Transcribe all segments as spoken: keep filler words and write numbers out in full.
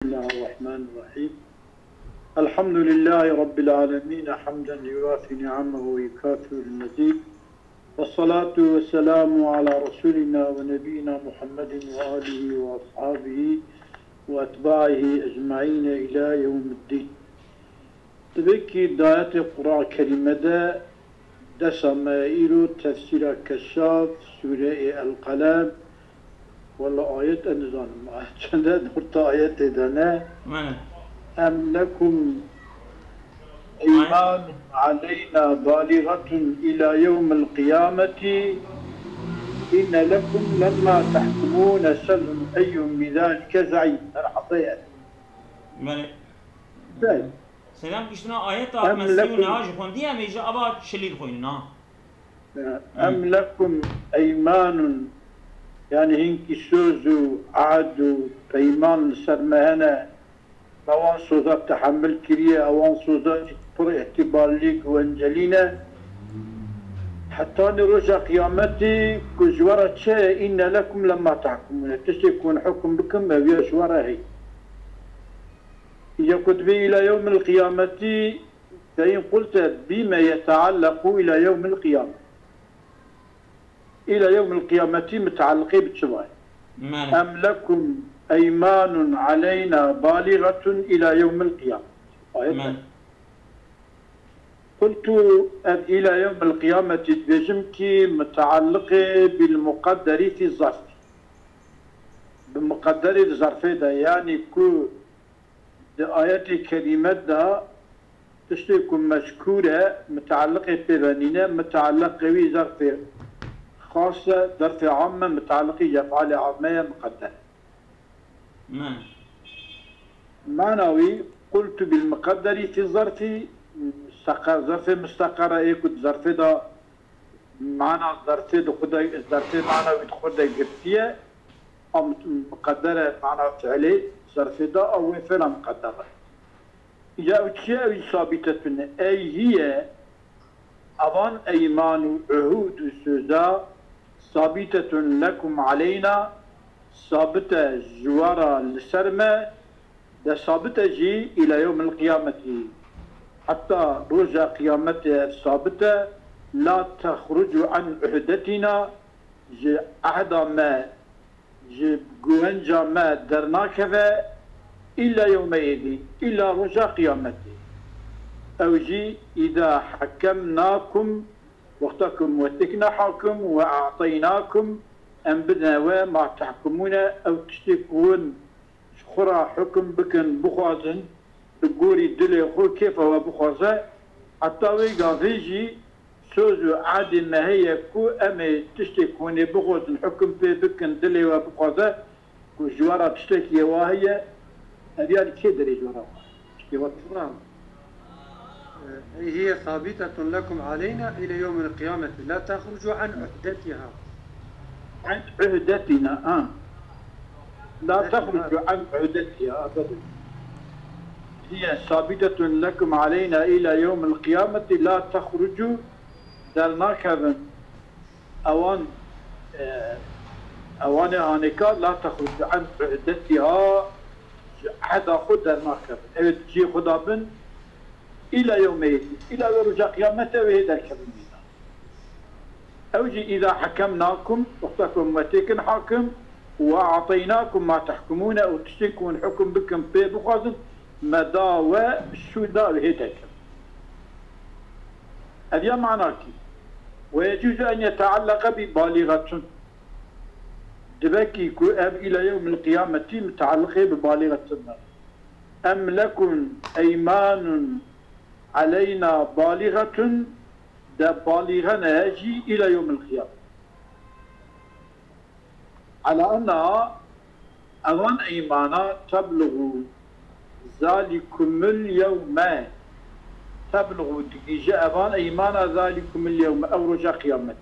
الله الرحمن الرحيم. الحمد لله رب العالمين، حمدا يوافي نعمه ويكافئ المزيد. والصلاة والسلام على رسولنا ونبينا محمد وآله وأصحابه وأتباعه أجمعين إلى يوم الدين. Divê kî di ayetê Qur'an Kerîme de, desa me îro tefsîra Keşaf, sûreyê El Qelem, wela ayet ez nizanim, çende orta ayetê de ne. Mene. Em lekum eymanun aleyna baligatun ila yewmil qiyameti inne lekum lemma tahkumun selhum eyyuhum bizalike ze'im. Merhaba ya. Mene. Selam giştina ayeta Em mesî û lekum neha ji xwendî em ê ji ava çilî dixwînin ha. Em lekum eymanun, yani hinkî söz û ahd û peyman li ser me hene, me wan soza tehemil kiriye, ewan soza jî pir îtibarlî, guwencelî ne. Hetanî roja qiyametî ku ji we re çi heye, inne lekum lemma tahkumune. Tiştê ku hûn hukm bikin, ew ya ji we re heye. Ya ku dibê îla yewmil qiyameti, fein qulte bîme yeteallequ îla yewmil qiyame. Îla yewmil qiyameti mitealliqê bi çi va ye? Mene. Em lekum eymanun aleyna baligatun îla yewmil qiyame. Ayet Mene. Qultu, ev îla yewmil qiyameti dibêjim kî mitealliqê bil muqedderî fî zarfî. Bi muqedderî di zarfê de, yanî ku di ayetê kerîme de tiştê ku mezkûr e, mitealliqê pê ve nîne, mitealliqê wî zerfê xas e, zerfê am e, mitealliqî efalê ame ye, miqedder e. Me. Mana wî, qultu bil miqedderî fî zerfî, seqer, zerfê misteqer e, ê ku di zerfê de mana zerfê di xwe de, zerfê mana wî di xwe de girtiye, a mut-, muqedder e, mana fiilê zerfê de, a wê fiila muqedder e. Ya ew çi ye? Ew jî sabitetun e. Ey hiye, evan eyman û uhûd û söza, sabitetun lekum aleyna, sabit e ji we re li ser me, de sabit e jî îla yewmil qiyameti. Heta roja qiyametê ev sabit e, la texrucu an uhdetina, ji ehda me, ji guwenca me dernakeve, îla yewme êdîn, îla roja qiyametê. Ew jî, îda hekemnakum, wexta ku em we têkine hakim, we e'teynakum, em bidine we ma tehkumûne, ew tiştê ku hûn ji xwe re hukum bikin, bixwazin, li gorî dilê xwe, kêfa we bixwaze, heta wê gavê jî soz û ehdê me heye ku em ê tiştê ku hûn ê bixwazin, hukum pê bikin, dilê we bixwaze ku ji we re tiştekî wa heye, ev ya li kê derê ji we re wa? Tiştê we Bravo. Ey hiye sabitetun lekum aleyna ile yevmil qiyameti la tehrucu an uhdetiha. An uhdetîna, ha. La Uhdetîna. Tehrucu an uhdetiha, abedan. Hiye sabitetun lekum aleyna ila yevmil qiyameti la tehrucu, dernakevin. Ewan, e, ewanê anêka la texrucu an uhdetiha, ji ehda xwe dernakevin. Ew ê di cihê xwe de bin, îla yewmê yetî. Îla wê roja qiyametê ew ê derkevin mîdan. Ew jî îza hekemnakum, wexta ku em we têkin hakim, û we ateynakum ma tehkumûne, û tiştên ku hûn hukum bikin pê bixwazin, me da we şûnda ew hê derkevin. Ev ya manakî. Ve yecûzu en yetealleke bi balîxetun. Dibe kî ku ev îla yewmil qiyametî mitealliqê bi balîxetun be. Em lekum eymanun aleyna balîxetun, de balîxe ne jî îla yewmil qiyamet. Ala enna evan eymana tebluğu zalikumul yewme. Tebluğu digihîje evan eymana zalikumul yewme, ew roja qiyamet.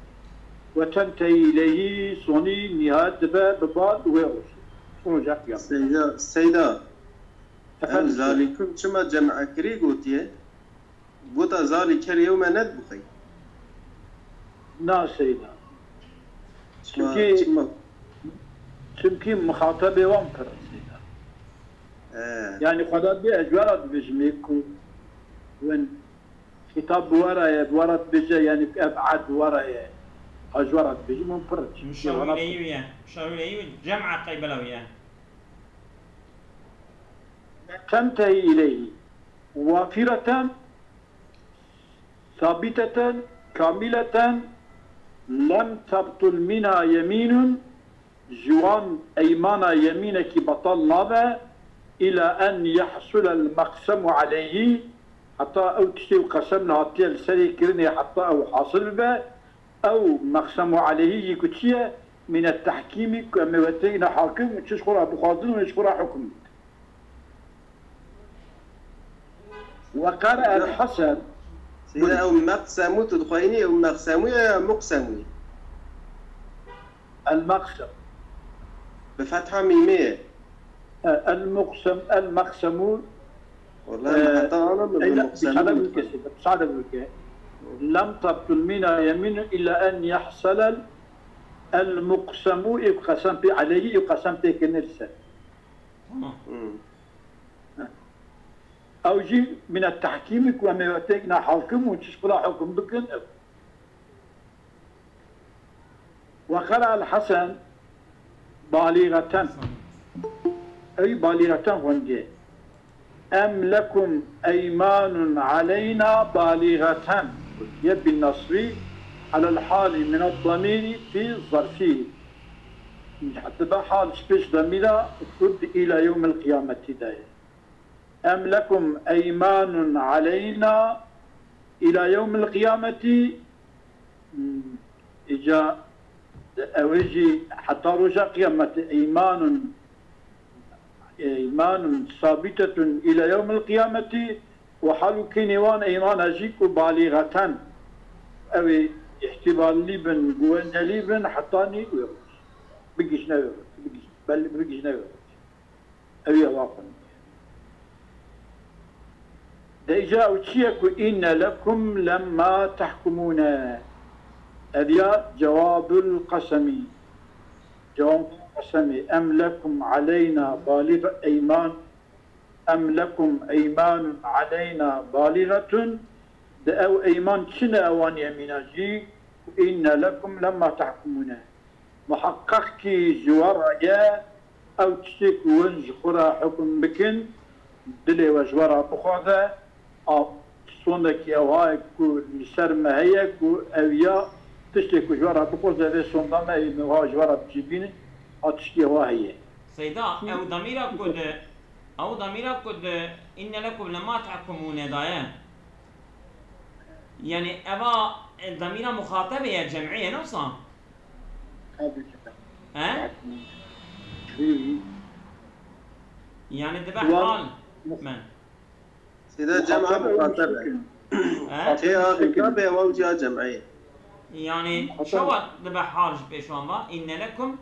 Ve tentehî ileyhî, sonî nihayet dibe bi bal wê rojê. Roja qiyamet. Seyda, Seyda, ev Efendim, zalikum çima cem'e kirî gotiye? Gota zalî kerê yewme nedibû xey? Na Seyda. Çima, Çimkî, çima? Çimkî mixatebê wan pir e Seyda. He. Yani Xweda bê ez ji we re dibêjim ê ku win xîtab bi we re ye, bi we re dibêje, yani ku ev ehd bi we re ye. Ez ji we re dibêjim, hûn pir diçin. Muşawîreyî wî ye. Muşawîreyî wî cem'a qeybela wî ye. Tentehi ileyhi. Wafireten, sabiteten, kamileten, lem tebtul minha yeminun, ji wan eymana yemînekî betal nabe, ila en yehsulel meqsemu aleyhi, heta ew tiştê û qesem li hatiye li serê kirinê heta ew hasil bibe, ew meqsemu aleyhi jî ku çi ye? Mîne tehkîmî ku em ê we têkine hakim û çi ji xwe re bixwazin û ji xwe re hukm bikin. Ve qere el Hesen. Seyda, ew meqsemû tu dixweyînî, ew meqsemû ye ya muqsemû ye? El meqsem. Bi fetha mîmê ye. E, el muqsem, el meqsemû. Wala me heta ana min bi Eyla, muqsemû müsaade min bike, müsaade bike. Lem tebtul mina yeminu illa en yahselel el muqsemu, ev qesem pê aleyhi, ev qesem pê kirinê li ser. Tamam. Hmm. Ew jî mine tehkîmî ku em ê we têkine hakim û çi ji xwe re hukm bikin ew. Ve qere el Hesen balîgeten. Ew balîgeten xwendiye. Em lekum eymanun aleyna balîgeten. Ye bin nasbi alel hali min ad damîri fi zarfî. Dibe hal ji pêş damîra ku di ila yewmil qiyameti de ye. Em lekum eymanun aleyna ila yewmil qiyameti. Hmm, îca ew ê jî heta roja qiyameti eymanun, eymanun sabitetun ila yewmil qiyameti û hal û kênê wan eymana jî ku balîgeten ew ê îhtîballî bin, guwencelî bin heta nî wê roj. Bigihîjne wê roj. Bigihîj-, bel-, bigihîjne wê roj. Ew ya wa xwendî. De îca ew çi ye ku inne lekum lemma tehkumûne? Ev ya cewabul qesemî. Cewabul qesemî. Em lekum aleyna balîg eyman. Em lekum eymanun aleyna balîgetun. De ew eyman çi ne ewan yemîna jî? Inne lekum lemma tehkumûne. Muheqeq kî ji we re ye, ew tiştê ku hûn ji xwe re hukm bikin, dilê we ji we re bixwaze, a, sondekî ew ha ye ku li ser me heye ku ew ya tiştê ku ji we re bixwaze vê sonda me ê min ha ji we re bicîbînin, a tiştê ew ha heye. Seyda, ew damîra ku di, ew damîra ku di inne lekum lemma tehkumûne daye. Yani eva, e, damîra muxatebê ye, cem'ê ye, ne wisa? He? Yani dibe hal. Me. Seyda, cem'a muxatebe. He? Tê a xitabe, ew ciya cem'ê ye. Yani çawa dibe hal ji pêş wan va? Inne lekum,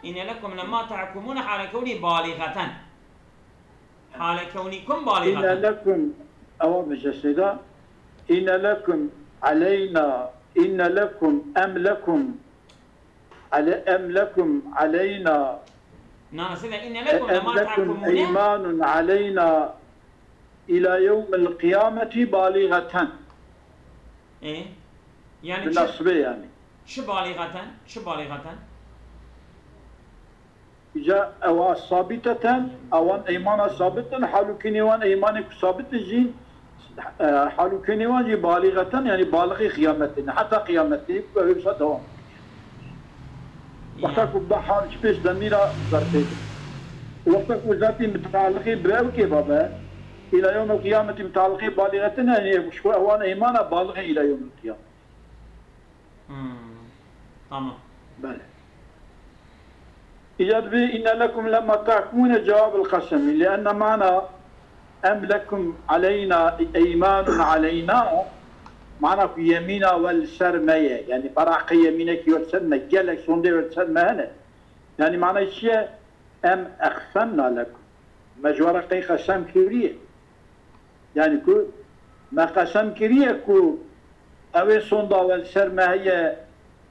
inne lekum lemma tehkumûne hale kewnî balîgeten. Hale kewnîkum Inne balîgeten. lekum, ewa bije Seyda. Inne lekum aleyna, inne lekum, em lekum, ale, em lekum aleyna, Na, Seyda, inne lekum em lemma lekum tehkumûne. eymanun aleyna ila yewmil qiyameti balîgeten. E? Yani Bi çi, nasbê yani. çi balîgeten? Çi balîgeten? Îca ewa sabiteten, ewan eymana sabit in, halûkînê wan eymanê ku sabit in jî, e, halûkînê wan jî balîgeten, yani balixê xiyametê ne, heta xiyametê, ku ew wisa dewam. Wexta ku be hal ji pêş demîra zerfê. Wexta ku zerfê mutaliqê bi ew kê babe, îla yewmel qiyametî mutaliqê balîgeten, yani ji xwe ewan eymana balixê îla yewmel qiyamet. Hmm. Tamam. Bele. Îca dibê inne lekum lemma tahkumûne cewabul qesemî. Li enne mana em lekum aleyna eymanun aleyna, mana ku yemîna we li ser me ye. Yani beraqê yemînekî we li ser me, gelek sondê we li ser me hene. Yani manayê çi ye? Em eqsemna lekum. Me ji we re qey qesem kiriye. Yani ku me qesem kiriye ku ew ê sonda we li ser me heye,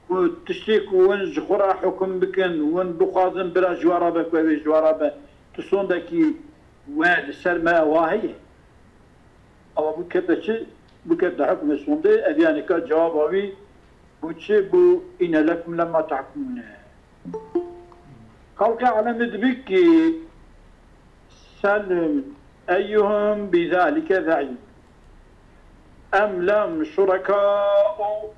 ku tiştê ku hûn ji xwe re hukum bikin, hûn bixwazin bira ji we re be, ku ew ê ji we re be. Tu sondekî We li ser me ewa heye. Ewa bikete çi? Bikete hukmê sondê, ev yanî ka cewaba wî bû çi? Bû îne lekum lemma tahkumûne. Xelqê alemê dibî ki selhum eyyuhum bî zalike zeîm. Em lehum şurekâ'u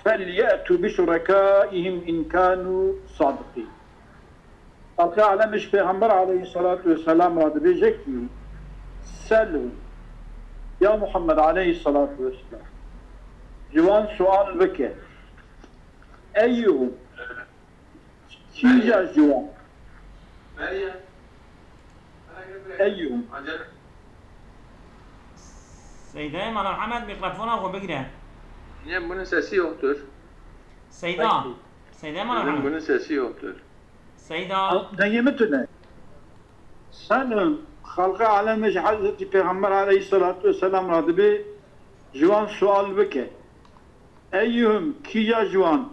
felyetû bi şurekâ'ihim in kânû sadiqîn. Xelqê alemê ji Pêxember aleyhisselatu vesselam re dibêje ki, selhum, ya Muhammed aleyhisselatu vesselam, ji wan sual bike. Eyyuhum, kîja ji wan? Eyyuhum. Seydayê Mala Mihemed, mîkrofona xwe bigire. Niye, bunun sesi yoktur. Seyda. Seydayê Mala Mihemed. Bunun sesi yoktur. Seyda. Dengê min tune. Selhum, xelqê alemê ji Hezretî Pêxember aleyhisselatu vesselam re dibê ji wan sual bike. Eyyuhum, kîja ji wan,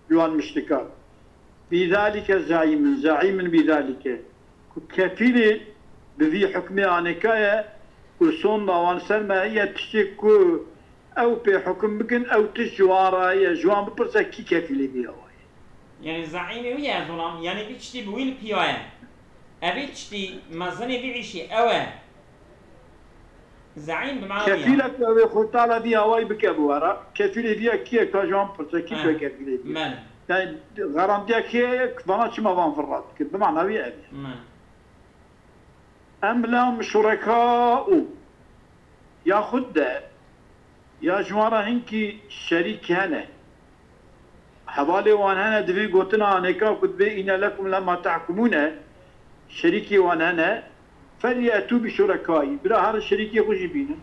ji wan muşrika, bî zalike zeîmin, zeîmin bî zalike, ku kefîlê bi vî hukmê anêka ye, ku sonda wan ser me heye, tiştê ku ew pê hukum bikin, ew tişt ji wan re heye, ji wan bipirse kî kefîlê vî awa ye. Yanî zeîmê wî ye, zolam, yanî vî tiştî bi wî li piya ye. Evî tiştî mezinê vî îşî ew e. Zeîm bi mana wî ye. Kefîlek ew ê xwe tala vî awayî bike bi we re. Kefîlê vî ya kî ye, ka ji wan pirse, kî tu ye kefîlê vî? Mel. Yani garantiya kê ye, vana çima van vir rat dikir? Bi mana wî ev ye. Mel. Em lehum şurekâ'u, yaxud de ya ji wan re hinkî şerîk hene. Hevalê wan hene, di vî gotina anêka ku dibê îne lekum lemma tahkumûne, şerîkê wan hene, felyetû bi şurekayî, bira herin şerîkê xwe jî bînin.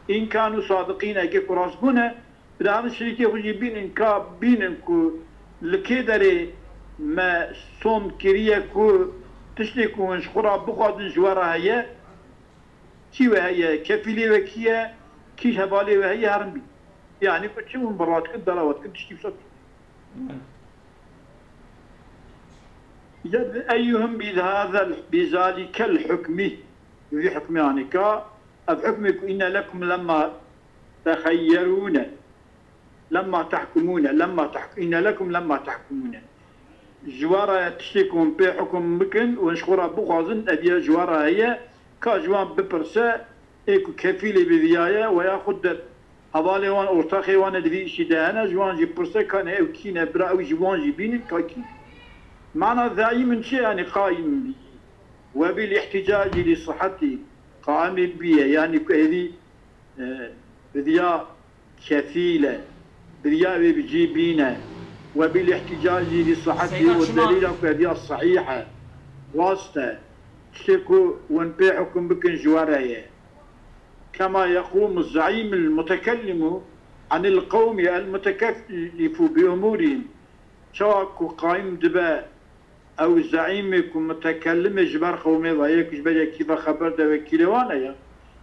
În kânû sadiqîn, eke ku rastgo ne, bira herin şerîkê xwe jî bînin, ka bînin ku li kê derê me sond kiriye ku tiştê ku hûn ji xwe re bixwazin ji we re heye, kî we heye, kefîlê we kî ye, kî hevalê we heye, herin bînin. Yanî ku çi hûn bi rast dikin, dera we dikin, tiştî wisa. Ya eyyuhum bi hazel, bi zalikel hukmi, bi vî hukmê anîka, ev hukmê ku îne lekum lemma texeyyerûne, lemma tahkumûne, lemma tahk-, îne lekum lemma tahkumûne. Ji we re ye tiştê ku hûn pê hukum bikin û hûn ji xwe re bixwazin, ev ya ji we re heye, ka ji wan bipirse, ê ku kefîlê bi viya ye, we yaxud de hevalê wan, ortaxê wan e di vî îşî de hene, ji wan jî pirse, ka ne ew kî ne, bira ew ji wan jî bînin, ka kî ne. Mana zaimin çi ye? Yanî qaîm bî. We bil îhtîcacî li sihetî qaîmê bîye, yanî ku êdî, e, bi viya kefîl e, bi viya wê bi cî bîne. We bil îhtîcacî li sihetî û delîla ku ev ya sehîh e, rast e. Tiştê ku hûn pê hukum bikin ji we re ye. Kema yeqûmu zeîmul mutekellimu anil qewmi el mutekellifû bi umûrihim. Çawa ku qaîm dibe ew zeîmê ku mutekellimê ji ber qewmê ve ye, ku ji ber yekî ve xeber de, wekîlê wan e ya,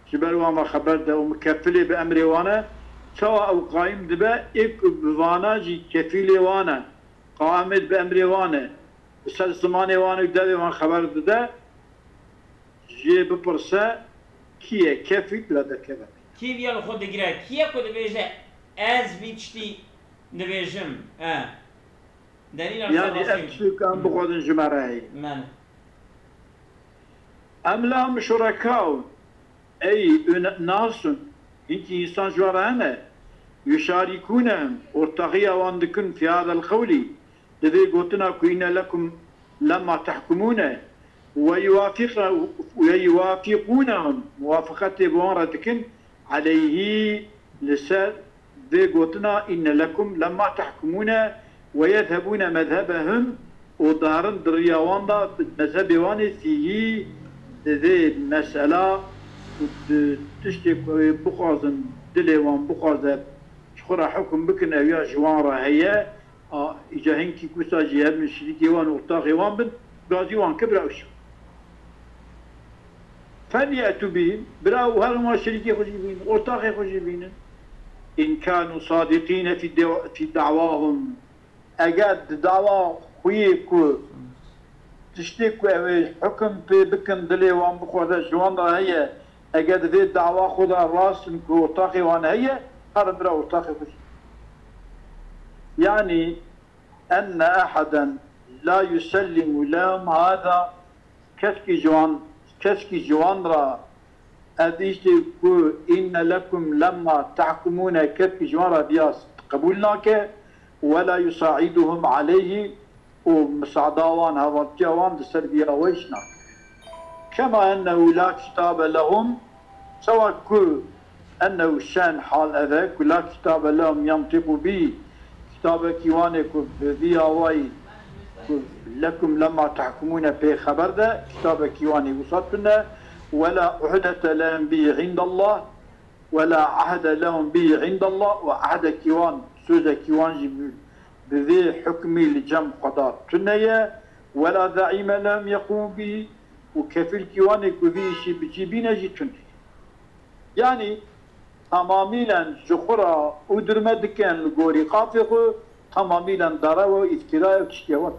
ji ber wan ve xeber de û mukeffilê bi emrê wan e, çawa ew qaîm dibe, ê ku bi vana jî kefîlê wan e, qaîmê bi emrê wan e, bi ser zimanê wan û devê wan xeber dide, jê bipirse, kî ye kefîl, bila derkeve. Kî viya li xwe digire? Kî ye ku dibêje, ez vî tiştî dibêjim? E. Delîla Yanî ev tiştê ku em bixwazin ji me re heye. Mene. Em lehum şurekâ'u, ey, nasun, hinkî însan ji we re hene, yuşarîkûnehum, ortaxiya wan dikin, fî hadel qewlî, di vê gotina ku îne lekum lemma tehkumûne, we yuwafiq-, we yuwafîqûnehum, muwafaqetê bi wan re dikin, eleyhî, li ser vê gotina, inne lekum lemma tehkumûne we yezhebûne mezhebehum, û diherin di riya wan de, mezhebê wan ê fîhî, di vê mesela, û di tiştê ku ew ê bixwazin, dilê wan bixwaze, ji xwe re hukum bikin, ew ya ji wan re heye, a, îca hinkî wisa jî hebin şirîkê wan, ortaxê wan bin, gazî wan ke bira ew şew. Felyetû bihim, bira û herin wan şirîkê xwe jî bînin, ortaxê xwe jî bînin. In kânû sadîqîne fî dewa-, fî dawahum. Eger di dawa xwe yê ku tiştê ku ew ê hukum pê bikin, dilê wan bixwaze ji wan re heye, eger di vê dawa xwe de rast in ku ortaxê wan heye, herin bira ortaxê xwe jî. Yani, enne ehaden la yusellimu lehum hada, keşkî ji wan, keşkî ji wan re ev îştê ku inne lekum lemma tahkumune, keşkî ji wan re viya qebûl nake, wela yusaiduhum aleyhi, û misada wan, hevaltiya wan di ser viya we îş nake. Kema ennehu la kitabe lehum, çawa ku ennehu şen hal ev e ku la kitabe lehum yantiqu bî, kitabekî wan ê ku bi vî awayî ku lekum lema tahkumûne pê xeber de, kitabekî wan ê wisa tune, wela uhdete lehum bî îndallah, wela ahde lehum bî îndallah, û ahdekî wan, sözekî wan jî bi, bi vê hukmî li cem Xweda tune ye, wela zeîme lehum yeqûm bî, û kefîlkî wan ê ku vî îşî bicî bîne jî tune ye. Yanî, temamîlen ji xwe re û dirme dikin li gorî qafê xwe, temamîlen derew û îftira ye û tiştê we.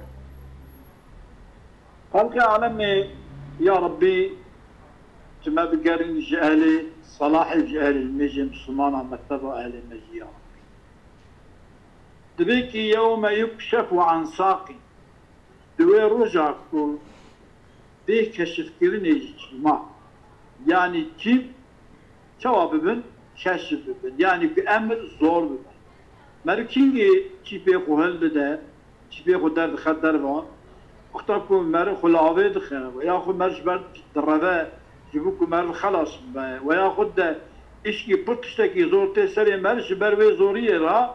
Xelqê alemê, ya Rebbî, tu me bigerîn ji ehlê selahê, ji ehlê nimêjê Mislimana, mekteba ehlê me jî, ya Rebbî. Dibê ki yewme yukşefu an saqî. Di wê roja ku bê keşifkirinê ji çîma, yanî çîp çawa bibin? Keşif bibin. Yanî ku emir zor bibe. Meriv kîngê çîpê xwe hildide, çîpê xwe derdixe derva, wexta ku meriv xwe li avê dixe, we ya xwe meriv ji ber direve, ji bo ku meriv xelas bibe, we ya xwe de îşkî pir tiştekî zor tê serê meriv, ji ber wê zoriyê re,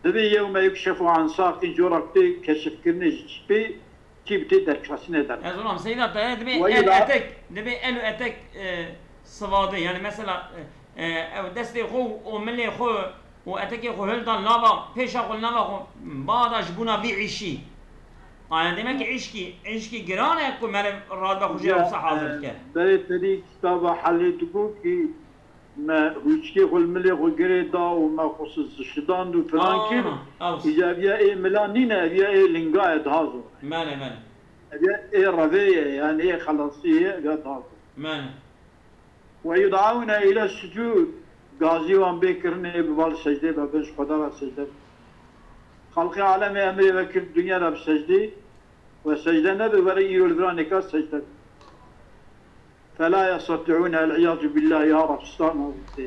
Dibê yewme yukşefu an saqîn, cora ku tê keşifkirinê ji çîpê, çîp tê derkesînê derve. Ez olam Seyda te dibê Wayî el da- etek, dibê el û etek, e, sivadê. Yani mesela, e, e, ew destê xwe û milê xwe û etekê xwe hildan nava, pêşa xwe li nava xwe bada ji bona vî îşî. Aya demek ki îşkî, îşkî giran e ku meriv radibe xwe jê Ya, wisa hazir e, dike. Berê te dî kitaba Helê digot ki me hûçkê xwe li milê xwe girê da û me xwe si-, şidand û filan kir. Ana, ew. Îca ev ya ê mila nîne, ev ya ê linga ye, daha zor. Mele, mele. Ev ya ê revê ye, yani ê xelasiyê ye, ev ya daha zor. Mele. Ve yud'aune ile sucud, gazî wan bê kirinê, bi bal secdê be, bin ji Xweda re secde. Xelqê alemê emrê ve kir, dinya re bi secdê, we secde nebe, were îro li vira nêka secde be. Fela yestati'ûne, el-îyâzu billâh, ya Rab, star navê te.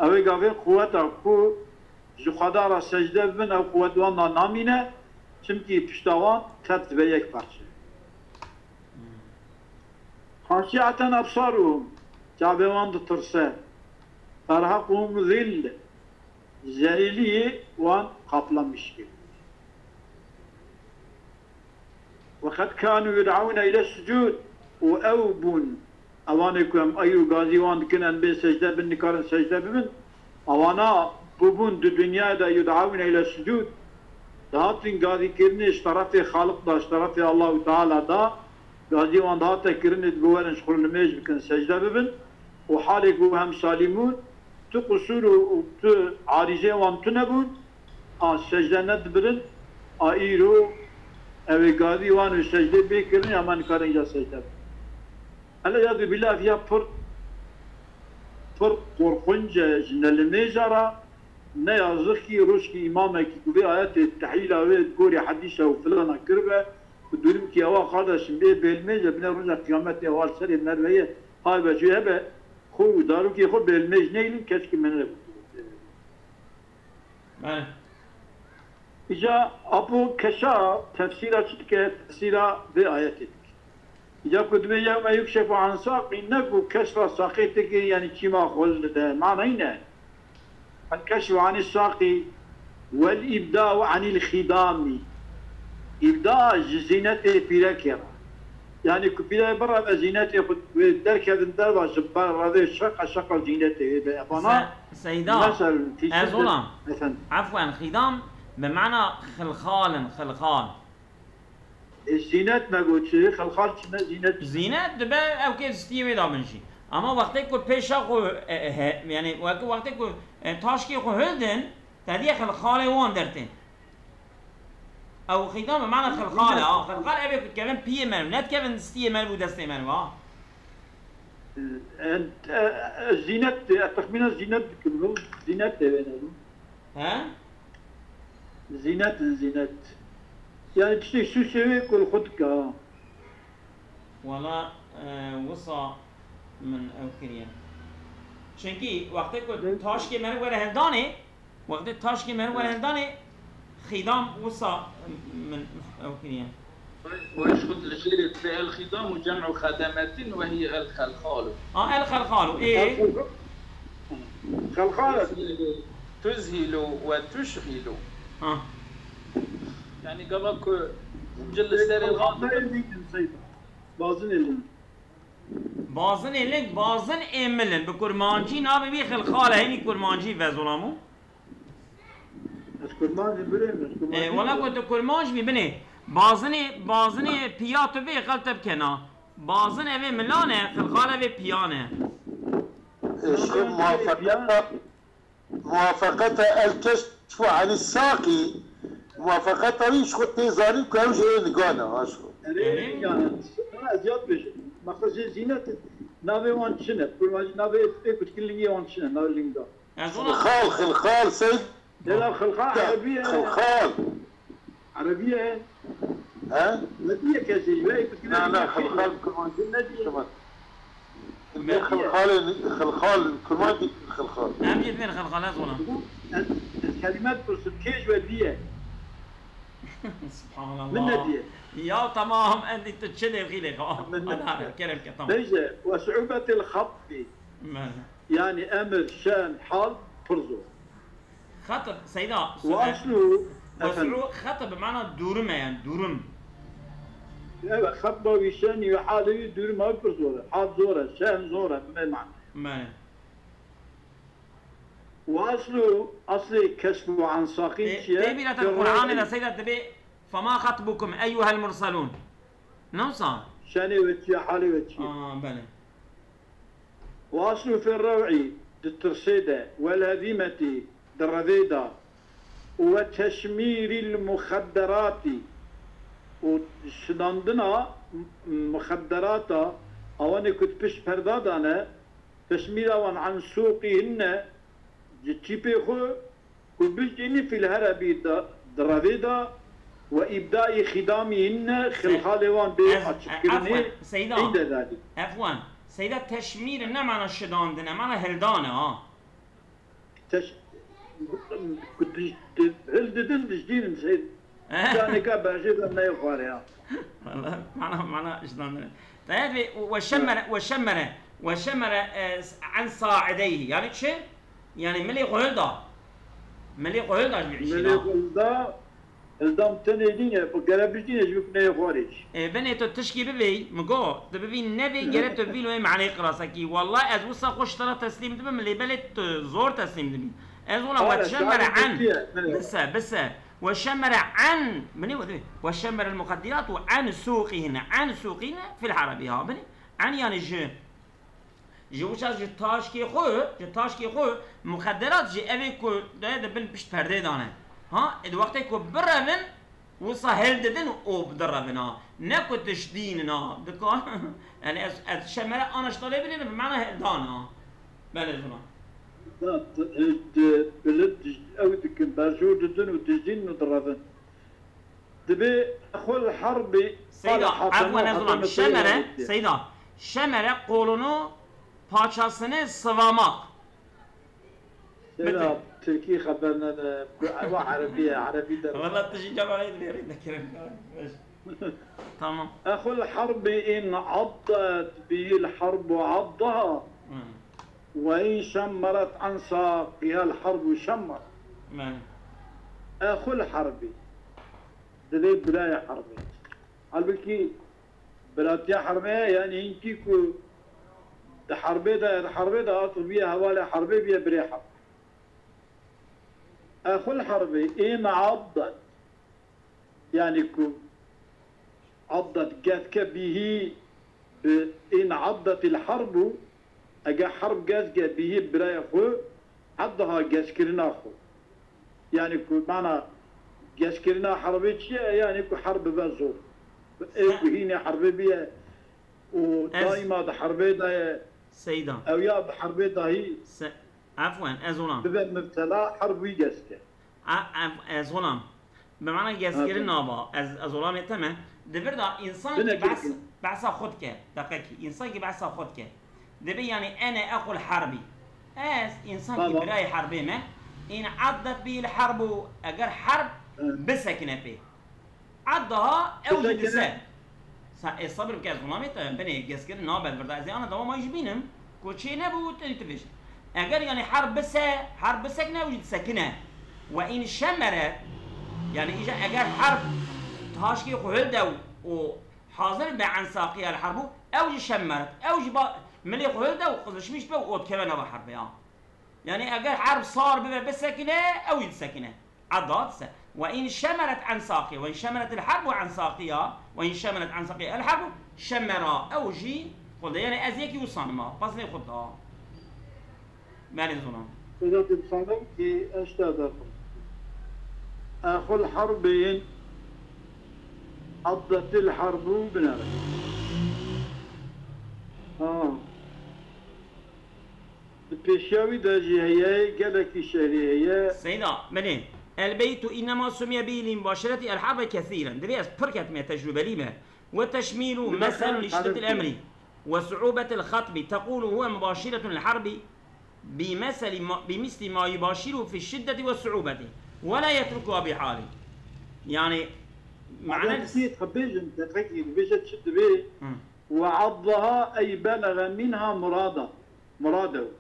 Ew ê gavê quweta ku ji Xweda re secde bibin, ew quwet wan da namîne, çimkî pişta wan tef dibe yek parçe. Xaşi'eten ebsaruhum, çavê wan ditirse. Terhequhum zille, zelîliyê wan qaplamiş kir. Ve qed kanu yud'aune ile sucud, û ew bûn, ewanê ku em eyro gazî wan dikin, em bê secde bin, nikarin secde bibin, ewana bûbûn di dinyayê de yud'aune ile sucud, dihatin gazîkirinê ji terefê Xaliq de, ji terefê Allahu Teala de, gazî wan dihate kirinê, dibe werin ji xwe nimêj bikin, secde bibin, û halê ku hem salîm bûn, tu qusûr û, û tu arîzê wan tune bûn, a secde nedibirin, a îro ew ê gavî wan û secdê bê kirin, ya me nikarin îca secde bikin. El-îyâzu billâh, ev ya pir, pir qorxinc e ji nelimêja re, ne yazık ki rojkî îmamekî ku vê ayetê tehlîla wê gorî hedîsa û filana kiribe, ku durumkî ewa, kardeşim, ê bêlmêj e, bine roja qiyametê ewa li serê merve ye, hay be jê hebe, xwe û darokê xwe bêlmêj neylin, keşkî min re Bele. Îca apo keşa tefsîra çi dike? Tefsîra vê ayetê dike. Îca ku dibê yewme yukşefu an saqî, ne ku keşfa saqê tê kir, yani çîma xwe dide. Manayî ne. El keşfu anî saqî wel îbda'u anîl xîdamî. Îbda ji zînetê pîrekê re. Yani ku pîrek bireve zînetê xwe wê derkevin derva ji ber revê şeqa şeqa zînetê wê be. Bana Se-, Seyda, Mesela, fi ez şiddet olam. Efendim. Efwen, xîdam bi mana xilxal in, xilxal. E, zînet me got çi? Xilxal çi ne? Zînet. Zînet dibe ew kê stiyê wê da bin jî. Ama wextê ku pêşa xwe, e, e, he, yani wek-, wextê ku, e, taşkê xwe hildin, te diye xilxalê wan dertên. Ew xîdam bi mana xilxal e, ha. Xilxal ev ê ku dikevin piyê me, ne dikevin stiyê me û destê me, ha. Ez, ez, ez zînet, ez texmîna zînet dikim, no? Zînet de wêne, no? He? Zînet in, zînet. Yani tiştê sûsê wê ku li xwe dike, ha. Wala, e, wisa min ew kiriye. Çunkî wextê ku taşkê meriv were hildanê, wextê taşkê meriv were hildanê, xîdam wisa min ew kiriye. Weş xut li jêrê tê el xîdam û cem'u xedemetin ve hiye el xelxalu. A, el xelxalu, ê. Xelxalu. Tuzhilu ve tuşxilu. Ha. Yani gava ku zincir li serê Xelxalu. Bazin elin. Bazinê lik, bazin ê milin. Bi kurmancî navê wî xilxal e, hênî kurmancî ve zolamû. Ez kurmancî birêm, ez kurmancî. E, wela ku tu kurmanc bî binê. Bazinê, bazinê piya tu vê xelte bikena. Bazin evê milan e, xilxal evê piyan e. Eşref muwafaqeta Muwafaqeta el keşfu anî saqî, muwafaqeta wî ji xwe tê zanîn ku ew jê nigan e, ha ji xwe. Erê, yani, ez yad bêjim. Maqsed jê zînet, navê wan çi ne? Kurmancî navê ê ku dikin lingê wan çi ne? Navê linga. Ez ona Xilxal, xilxal, sey. Lêla xilxal erebî ye. Xilxal. Erebî ye. He? Wediye kesê ji we ê ku dikin lingê wan çi ne? Na, na, xilxal bi kurmancî ne diye. Xilxalê, xilxal, kurmancî xilxal. Em jî divên xilxal, ez ona. Ez, ez kelîme dipirsim, kê ji we diye? Subhanallah. Min ne diye? Ya tamam, endî tu çi lê xîlê xwe. Min ne diye? Kerem ke, tamam. Bêje, ve su'ubetil xatfi. Bele. Yani emir, şen, hal, pir zor. Xetb, Seyda, Ve aslu, efendim. Ve su'u-, xetb bi mana dûrim e, yani dûrim. Evet, xetba wî şenî wî halê wî dûrima wî pir zor e. Hal zor e, şen zor e, bi vê mane. Bele. Ve aslu, aslê kesb û ansaqî çi ye? Tê bîra te Qur'anê de Seyda dibê, "Fema xetbukum eyyuhel murselûn." Ne wisa? Şenê we çi ye, halê we çi ye? Aa, bele. Ve aslu fî rew'î, di tirsê de, wel hezîmetî, di revê de, û ve teşmîrîl muxedderatî, û şidandina m-, muxedderata, awanê ku di pişt perda de ne, teşmîra wan an sûqîhinne, ji çîpê xwe, ku bijînî fîl herebî de, di revê de, ve îbdaî xîdamîhinne, xilxalê wan bê açikkirinê, îde dadî. Efwan, Seyda, teşmîr ne mana şidandin e, mana hildan e, ha. Teş-, ku diş-, di-, hildidin, dijdînin, sey-, caneka berjê de neyê xwarê ya. Valla, mana, mana şidandin e. Dayet ve, ve şemmere, ve şemmere, ve şemmere, e, s-, an sa'ideyhi. Yani çi? Yani milê xwe hilda. Milê xwe hilda ji vî Milê xwe hilda, hildam tenê nîne, bi gere bijîne ji vî neyê xwarê jî. E, binê tu tişkî bivêy, mi go, tu bivî nevê, gere tu bivî lo ê maneyê qirasekî. Walla ez wisa xwe ji te re teslîm dibim, lê belê tu zor teslîm dibî. Ez wila we şemmere an. Bise, bise. We şemmere an, binê we dibê. We şemmere muxeddirat û an sûqîhine. An sûqîhine fil herebî ha, binê. An yani ji Ji wisa ji taşkê xwe, ji taşkê xwe muxedderat jî ev ê ku de di bin pişt perdê de ne. Ha, ê di wextê ku birevin, wisa hildidin û direvin ha. Ne ku tiştînin ha. Dika, yani ez, ez şemere ana ji te lê bidînim, bi mana hildan ha. Belê zina. Da, di, di, bilit, ew dikin, berjûr didin û dijdînin û direvin. Dibê xul herbî. Seyda, efwa ne zilam, şemere, Seyda, şemere kolunu paçasını sıvamak. Seyda, Tirkî xeber nede, ewa erebî ye, erebî de. Valla tu jî cevabê dibê rê nekirin. Tamam. Exul herbî in addet bihil herbu addaha. Ve in şemmeret an saqiyel herbu şemmer. Exul herbî. Divê birayê herbê. Halbukî biratiya herbê ye, yani hinkî ku di herbê de, di herbê de hat û bûye hevalê herbê, bûye birê herb. Exul herbî, in addet. Yani ku addet gehke bîhî bi in addetil herbu, ege herb gezge bîhî birayê xwe, eddaha gezkirina xwe. Yani ku mana Gezkirina herbê çi ye? Yani ku herb bibe zor. Ew ku hînê herbê biye û daîma di herbê de ye. Seyda. Ew ya bi herbê dahî. Se-, efwen, ez olam. Bibe mibtela herb wî gezke. A-, ev, ez olam. Bi mana gezkirin naba. Ez, ez olamê te me. Di vir de însan ki behs, behsa xwe dike. Deqekî. Însan ki behsa xwe dike. Dibê yani ene exul herbî. Ez, însan ki birayê herbê me. In addet bîl herbu. Eger herb bisekine pê. Eddaha ew jî dise. Sa-, e, sabir bike, ez xulamê te, binê gezkirin nabe li vir de. Ez ê ana dewama jî bînim, ku çê nebû, tu, tu bêj. Eger, yani, herb bise, herb bisekine, ew jî disekine. Ve in şemeret, yani, îja eger herb taşkê xwe hilde û, û hazir be en saqiya el herbu, ew jî şemeret. Ew jî ba-, milê xwe hilde û qizişmiş be û ot keve nava herbe ya. Yani, eger herb sar bibe, bisekine, ew jî disekine. Edda dise. Ve in şemeret en saqiya, ve in şemeret el herbu en saqiya, ve in şemeret en saqiya el herbu şemera. Ew jî xwe de, yani ez yekî wisa nima, pezinê xwe da. Belê zonan. Sedat insanım ki eşte da. Exul harbin addetil harbu binere. Ha. Di pêşiya wî de jî heye, gelekî şerî heye. Seyda, belê. El beytu innema sumiye bî li mubaşireti el harbe kesîren. Divê ez pir ketime tecrûbelî me. Ve teşmîlu meselun li şiddetil emri ve su'ubetil xatmi. Tekulu huve mubaşiretun el harbi bi meseli ma, bi misli ma yubaşiru fi şiddeti ve su'ubeti. Ve la yetrukuha bi hali. Yani, mana. Adem siyet xebêjin, deqekî, dibêje çi dibê? Hı. Ve addaha ey belege minha murada. Muradehu.